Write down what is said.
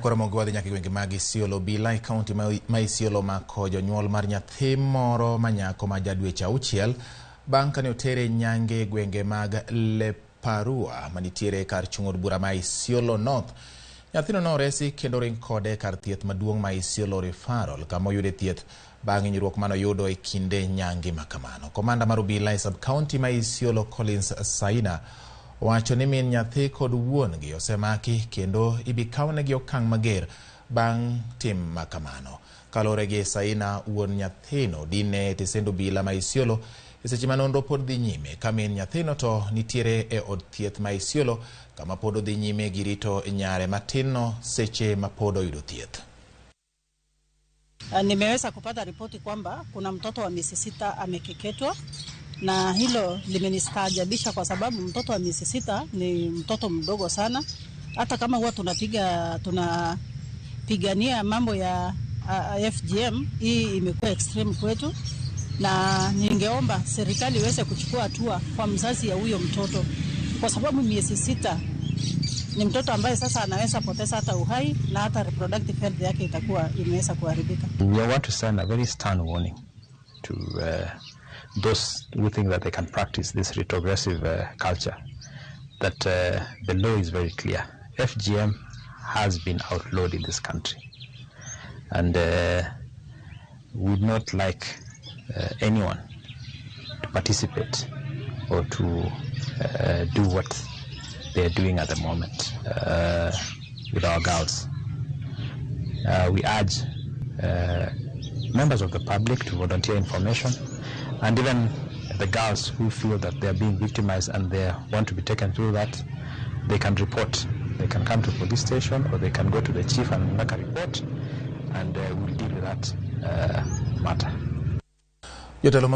Koro mogo wadhi nyaka e gwenge mag Isiolo. Obila e kaunti ma Isiolo omako jonyuol mar nyathi moro ma nyako ma ja dweche 6 bang' kane otere nyange e gwenge mag Leparua manitiere kar chung' od bura ma Isiolo North. Nyathino noresi kendo oring kode kar thieth maduong' ma Isiolo Referral kama oyude thieth bang' hinyruok manoyudo e kinde nyange ma kamano. Komanda mar obila e sub-county ma Isiolo Collins Saina owacho ni min nyathi kod wuon-gi osemaki kendo ibikawnegi okang' mager bang' tim makamano. Kaluwore gi Saina, wuon nyathino dine e tesend obila ma Isiolo e seche ma nonro pod dhi nyime ka min nyathino to nitiere e od thieth ma Isiolo kama pod odhi nyime gi rito nyare matinno seche ma pod oyudo thieth. Nimeweza kupata ripoti kwamba kuna mtoto wa miezi 6 amekeketwa, na hilo limenistaajabisha kwa sababu mtoto wa miezi 6 ni mtoto mdogo sana. Hata kama huwa tunapigania mambo ya FGM, hii imekuwa extreme kwetu, na ningeomba serikali iweze kuchukua hatua kwa mzazi ya huyo mtoto, kwa sababu miezi 6 ni mtoto ambaye sasa anaweza poteza hata uhai na hata reproductive health yake itakuwa imeweza kuharibika. We want to send a very stern warning to those who think that they can practice this retrogressive culture, that the law is very clear. FGM has been outlawed in this country, and would not like anyone to participate or to do what they are doing at the moment with our girls. We urge members of the public to volunteer information, and even the girls who feel that they are being victimized and they want to be taken through that, they can report. They can come to the police station or they can go to the chief and make a report, and we'll deal with that matter. Jotelo.